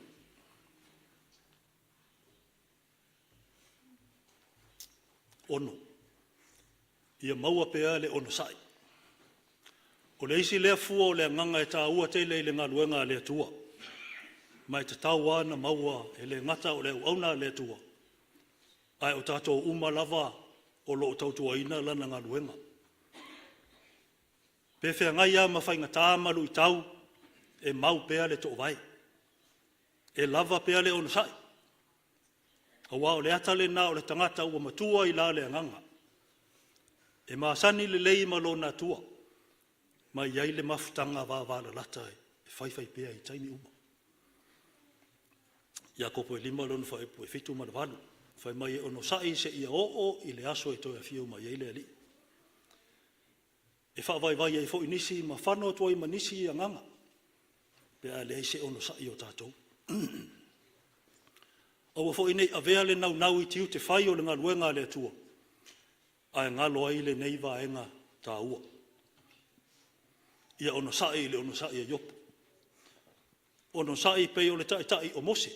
6. Ia maua pea le onosai. O le isi lea fua o le agaga e taua tele i le galuega a le Atua, ma e tatau lava ona maua e le gata o le auauna a le Atua, ae o tatou uma lava o lo o tautuaina lana galuega. Pe feagai lava ma faigata ma luitau, e mau pea le toovae, e lava pea le onosai, aua o le ata lena o le tagata ua matua i la le agaga, e masani lelei ma lona Atua, ma e i ai le mafutaga vavalalata e faifaipea i taimi uma. Iakopo e 5 lona fuaiupu e 7 ma le 8, fai mai e onosai seia oo i le aso e toe afio mai ai le Alii. E faavaivai ai foi nisi ma fano atu ai ma nisi agaga pe a leai se onosai o tatou. Aua foi ne i avea le naunau i tiute fai o le galuega a le Atua, ae galo ai lenei vaega taua. Ia onosai i le onosai a Iopo. Onosai pei o le taitai o Mose.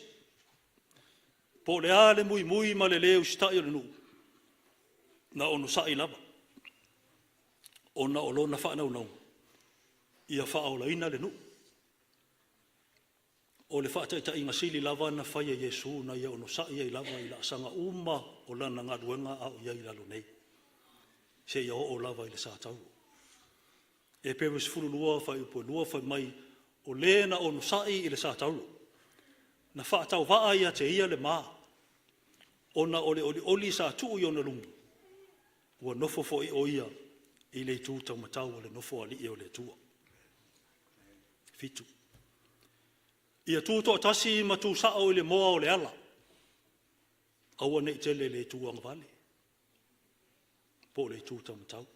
Po o le a le muimui ma le lē usitai o le nuu, na onosai lava, ona o lona faanaunauga ia faaolaina le nuu. O le faataitaiga sili lava na fai e Iesu na ia onosai ai lava i laasaga uma o lana galuega a o i ai i lalo nei, seia oo lava i le satauro. Eperu 12 fuaiupu e 2 fai mai, o le na onosai i le satauro, na faatauvaa ia te ia le ma, ona o le olioli sa tuu i ona luma, ua nofo foi o ia i le itu taumatau o le Nofoalii o le Atua. 7. Ia tutoatasi ma tusao i le moa o le ala, aua ne i tele i le itu agavale po o le itu taumatau.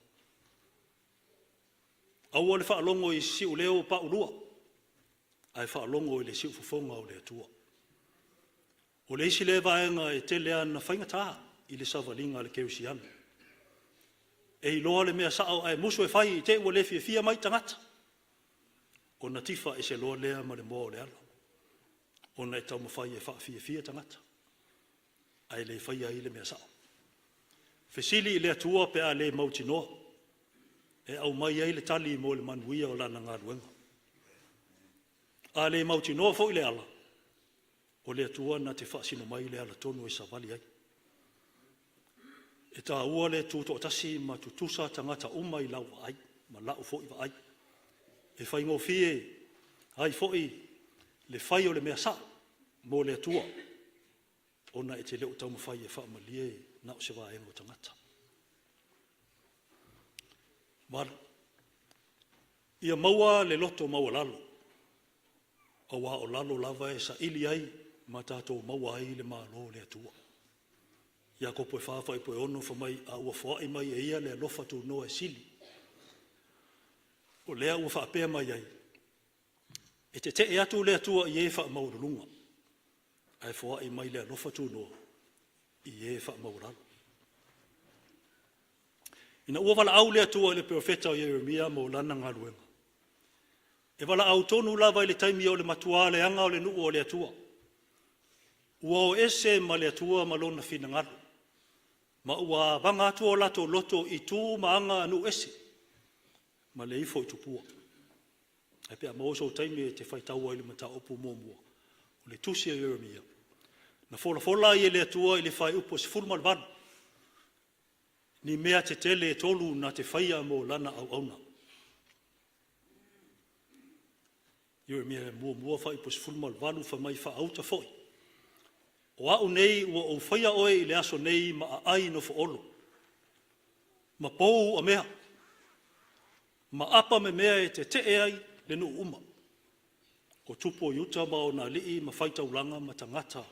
Aua le faalogo i siuleo paulua, ae faalogo i le siufofoga o le Atua. O le isi lea vaega e tele lava ina faigata i le savaliga a le kerisiano. E iloa le mea sao ae musu e fai i te i ua le fiafia mai tagata, ona tifa ese loa lea ma le moa o le ala, ona e taumafai e faafiafia tagata, ae le faia ai le mea sao. Fesili i le Atua pe a le mautinoa, e aumai ai le tali mo le manuia o Lana galuega. A le mautinoa foi le ala, o le Atua na te faasino mai le ala tonu e savali ai. E taua le tutoatasi ma tutusa tagata uma i lau vaai ma lau foi vaai. E faigofie ai foi le fai o le mea sao mo le Atua, ona e te le o taumafai e faamalie na o se vaega o tagata. 8. Ia maua le loto maualalo, aua o lalo lava e saili ai ma tatou maua ai le Malo o le Atua. Iakopo e 4 fuaiupu e 6 fai mai, a ua foai mai e ia le alofa tunoa e sili. O lea ua faapea mai ai, e tetee atu le Atua i e faamaualuluga, Ae foai mai le alofa tunoa i e faamaualalo. Ina ua valaau le Atua i le perofeta o Ieremia mo lana galuega, e valaau tonu lava i le taimi o le matuā leaga o le nuu o le Atua. Ua o ese ma le Atua ma lona finagalo, ma ua avaga atu o latou loto i tu ma aga a nuu ese, ma le ifo i tupua. Ae pe a maua sou taimi e te faitau ai i le mataupu muamua, o le tusi a Ieremia, na folafola ai e le Atua i le fuaiupu 18, ni mea tetele e tolu na te faia mo lana auauna. Ieremia 1 fuaiupu 18, fai mai, “Faauta foi, o a'u nei ua ou faia oe i le aso nei ma aai nofoolo, ma pou uamea, ma apa memea e tetee ai le nuu uma, o tupu o Iuta ma ona alii ma faitaulaga ma tagata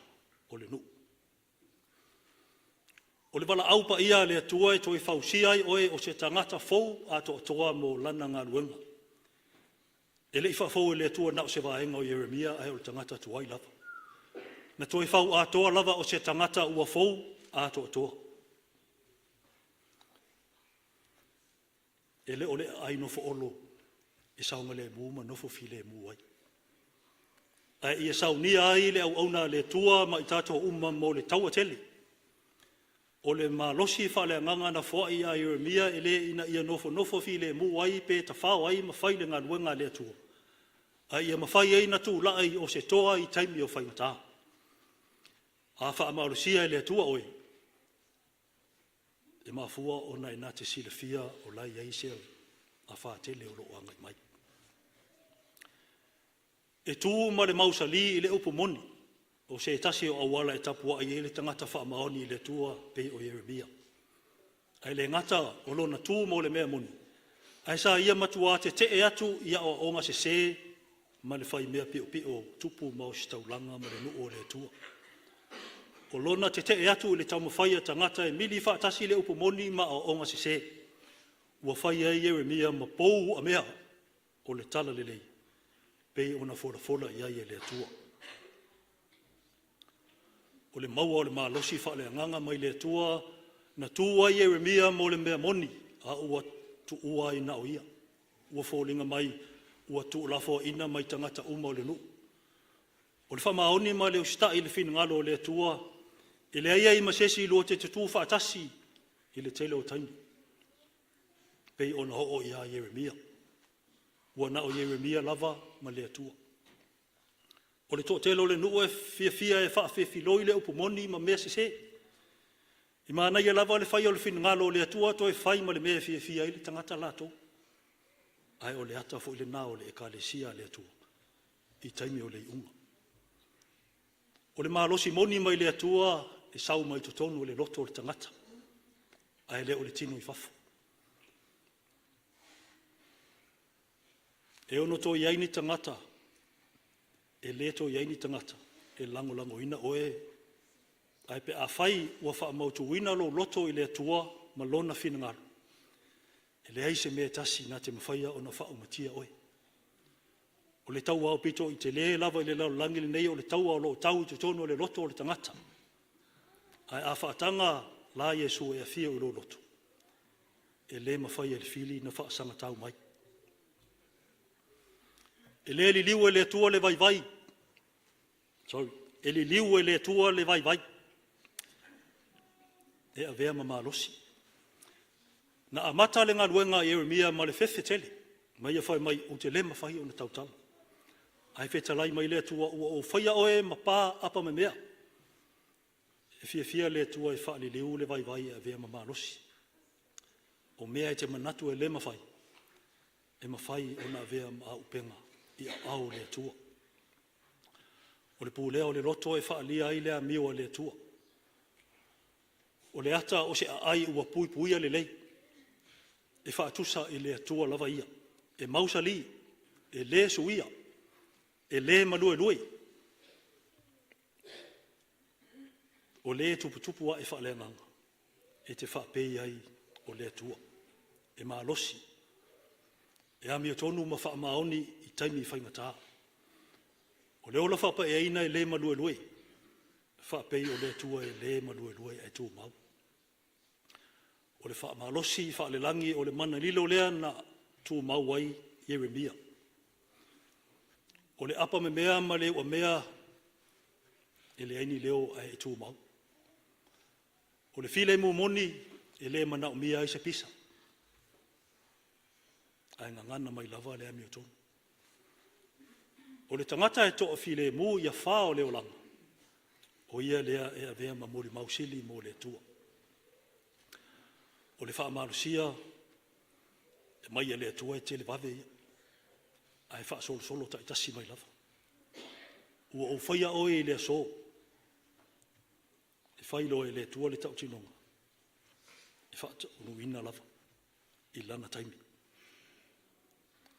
o le nuu.” O le valaau paia a le Atua e toe fausia ai oe o se tagata fou atoatoa mo Lana galuega. E le i faafou e le Atua na o se vaega o Ieremia, ae o le tagata tuai lava. Na toe fau atoa lava o se tagata ua fou atoatoa. E le o le aai nofoolo e saogalemu ma nofo filemu ai, ae ia saunia ai le auauna a le Atua ma i tatou uma mo le taua tele. O le malosi faaleagaga na foai ia Ieremia e le ina ia nofonofo filemu ai pe tafao ai ma fai le galuega a le Atua, a ia mafai ai ona tulai o se toa i taimi o faigata. A faamalosia e le Atua oe, e mafua ona e na te silafia o la e i ai se afa tele o lo o agai mai. E tu ma le mausali i le upu moni, o se tasi o auala e tapuai ai le tagata faamaoni i le Atua pei o Ieremia. Ae le gata o lona tu mo le mea moni, ae sa ia matua tetee atu i aoaoga sese ma le fai mea piopio o tupu ma ositaulaga ma le nuu o le Atua. O lona tetee atu i le taumafai a tagata e mili faatasi le upu moni ma aoaoga sese, ua fai ai Ieremia ma pou uamea o le talalelei pei ona folafola i ai e le Atua. O le maua o le malosi faaleagaga mai le Atua na tu ai Ieremia mo le mea moni a ua tuua ai na o ia. Ua foliga mai ua tuulafoaiina mai tagata uma o le nuu. O le faamaoni ma le usitai i le finagalo o le Atua, e leai ai ma se isi lua te tutu faatasi i le tele o taimi, pei ona oo ia Ieremia. Ua na o Ieremia lava ma le Atua. O le toatele o le nuu e fiafia e faafefiloi le upu moni ma mea sese. E manaia lava le fai o le finagalo o le Atua toe fai ma le mea e fiafia ai le tagata latou. Ae o le ata foi lena o le Ekalesia a le Atua i taimi o le iuga. O le malosi moni mai le Atua e sau mai totonu o le loto o le tagata, ae le o le tino i fafo. E ono toe i ai ni tagata, e le toe i ai ni tagata e lagolagoina oe, ae pe afai ua faamautuina lou loto i le Atua ma Lona finagalo, e leai se mea e tasi na te mafaia ona faaumatia oe. O le taua aupito i tele lava i le lalolagi lenei o le taua o lo o tau i totonu o le loto o le tagata. Ae a faataga la Iesu e afio i lou loto, e le mafai e le fili ona faasagatau mai. E le liliu e le Atua le vaivai, sorry, e liliu e le Atua le vaivai e avea ma malosi. Na amata le galuega a Ieremia ma le fefe tele, ma ia fai mai, ou te le mafai ona tautala. Ae fetalai mai le Atua, ua ou faia oe ma pa apamemea. E fiafia le Atua e faaliliu le vaivai e avea ma malosi. O mea e te manatu e le mafai, e mafai ona avea ma auupega i aao o le Atua. O le pulea o le loto e faaalia ai le amio a le Atua. O le ata o se aai ua puipuia lelei, e faatusa i le Atua lava ia, e mausali, e le suia, e le maluelue. O le e tuputupu ae faaleagaga, e te faapei ai o le Atua, e malosi, e amiotonu ma faamaoni i taimi faigata. O le ola faapaiaina e le maluelue. faapei o le Atua e le maluelue ae tumau. O le faamalosi faalelagi o le mana lilo lea na tumau ai Ieremia. O le apamemea ma le uamea e leai ni leo ae tumau. O le filemu moni e le manaomia ai se pisa, ae gagana mai lava le amiotonu. O le tagata e toafilemu i afa o le olaga, o ia lea e avea ma molimau sili mo le Atua. O le faamalosia e mai le Atua e televave ia, ae faasolosolo taitasi mai lava. Ua ou faia oe i le aso e fai loa e le Atua le tautinoga, e faataunuuina lava i lana taimi.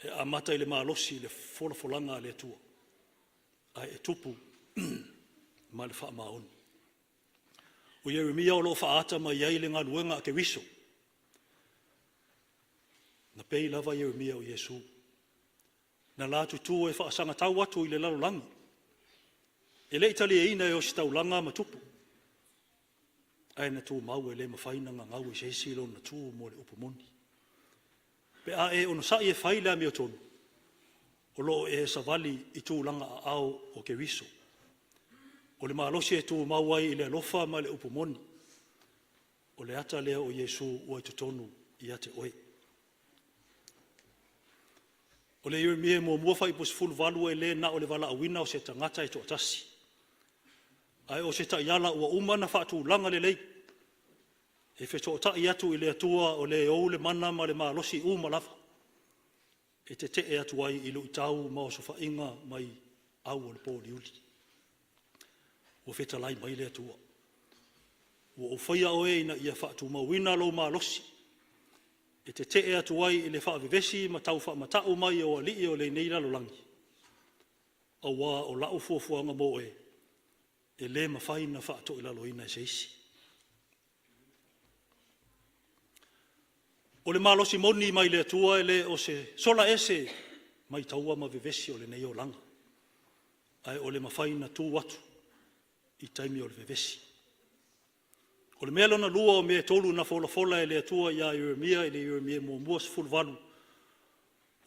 E amata i le malosi le folafolaga a le Atua, ae e tupu ma le faamaoni. O Ieremia o lo o faaata mai ai le galuega a Keriso. Na pei lava Ieremia o Iesu, na la tutu e faasagatau atu i le lalolagi, e le i taliaina e ositaulaga ma tupu, ae na tumau e le mafai ona gagau e se isi lona tu mo le upu moni. Pe a e onosai e fai le amiotonu, o lo o e savali i tulaga aao o Keriso. O le malosi e tumau ai i le alofa ma le upu moni, o le ata lea o Iesu ua i totonu ia te oe. O le Ieremia muamua fuaiupu 18, e le na o le valaauina o se tagata e toatasi, ae o se taiala ua uma ona faatulaga lelei e fesootai atu i le Atua o le ou le mana ma le malosi uma lava, e tetee atu ai i luitau ma osofaiga mai au o le pōliuli. Ua fetalai mai le Atua, ua ou faia oe ina ia faatumauina lou malosi e tetee atu ai i le faavevesi ma taufaamatau mai o alii o lenei lalolagi, aua o lau fuafuaga mo oe, e le mafai ona faatoilaloina e se isi. O le malosi moni mai le Atua e le o se sola ese mai taua ma vevesi o lenei olaga, ae o le mafai ona tu atu i taimi o le vevesi. O le mea lona lua o mea e tolu na folafola e le Atua ia Ieremia i le Ieremia muamua 18,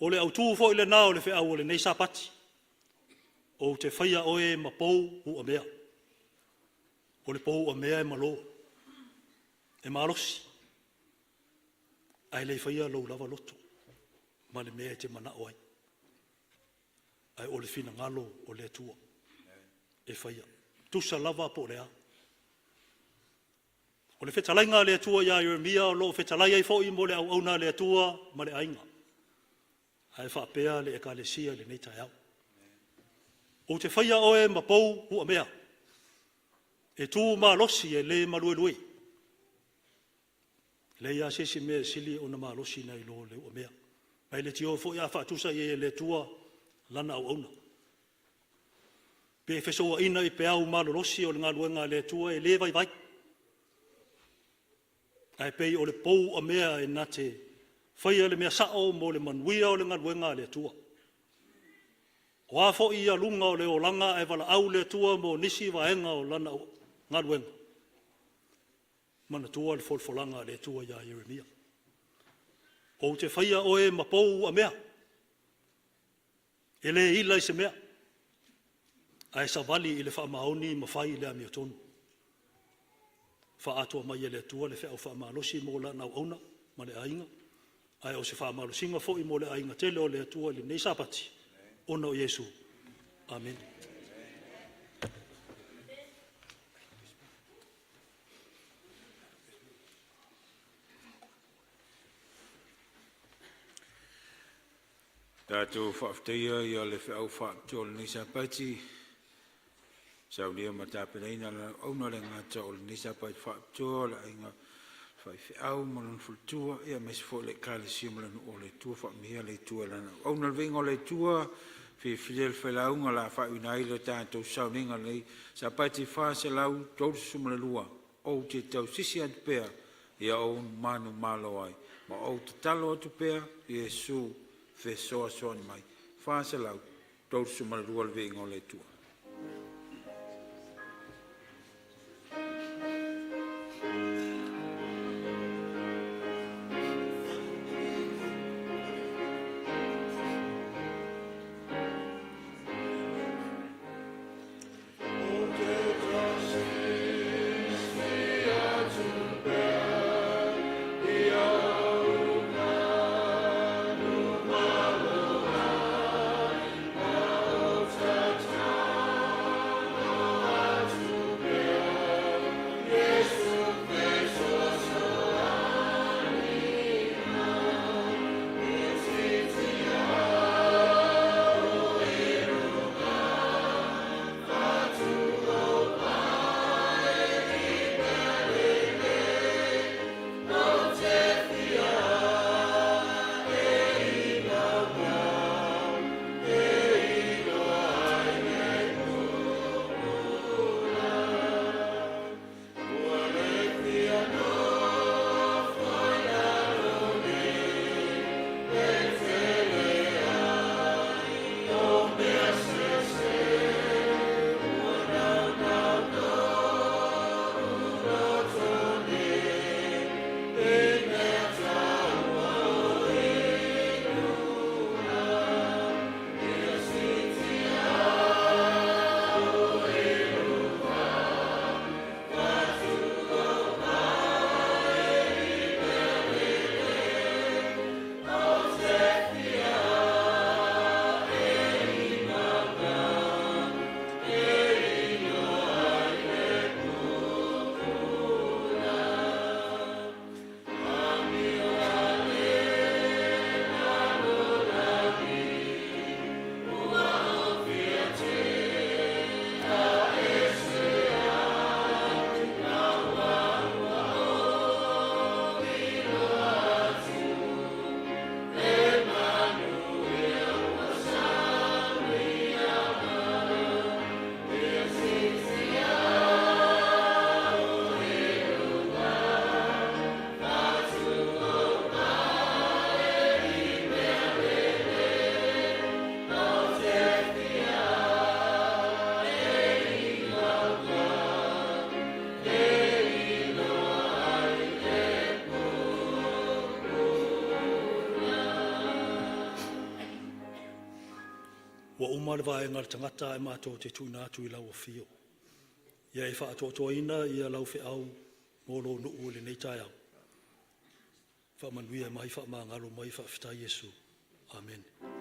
o le autu foi lena o le feau o lenei Sapati, ou te faia oe ma pou uamea. O le pou uamea e malo, e malosi, ae le faia lou lava loto ma le mea e te manao ai, ae o le finagalo o le Atua e faia, tusa lava po o le a. O le fetalaiga a le Atua ia Ieremia o lo o fetalai ai foi mo le auauna a le Atua ma le aiga, ae faapea le Ekalesia i lenei taeao. Ou te faia oe ma pou uamea, e tu malosi e le maluelue. E leai lava se isi mea e sili ona malosi nai lo le uamea. Ma e leitioa foi a faatusa i ai e le Atua lana auauna. Pe fesouaina i peau malolosi o le galuega a le Atua, e le vaivai. Ae pei o le pou uamea e na te faia le mea sao mo le manuia o le galuega a le Atua. O a foi aluga o le olaga ae valaau le Atua mo nisi vaega o Lana galuega, manatua le folafolaga a le Atua ia Ieremia. Ou te faia oe ma pou uamea, e le ila i se mea, ae savali i le faamaoni ma fai le amiotonu. Faaatoa mai e le Atua le feau faamalosi mo lana auauna ma le aiga, ae o se faamalosiga foi mo le aiga tele o le Atua i lenei Sapati, ona o Iesu. Amene. Tatou faafetaia ia le feau faapitoa o lenei Sapati, saunia ma tapenaina e le auauna, e le gata o lenei Sapati faapitoa o le aiga faifeau ma lona faletua, aemaise foi o le Ekalesia ma le nuu o le Atua. Faamanuia le Atua i lana auauna. Le viiga o le Atua, ua fiafia le failauga o le a faaiuina ai le tatou sauniga o lenei Sapati. 432, Ou te tausisi atu pea ia Ou manumalo ai. Ma ou tatalo atu pea, Iesu fesoasoani mai. 432. Le viiga o le Atua. uma le vaega o le tagata ae matou te tuuina atu i lau afio. Ia e faatoatoaina ia lau feau mo lou nuu i lenei taeao. Faamanuia mai, faamagalo mai, faafetai Iesu. Amene.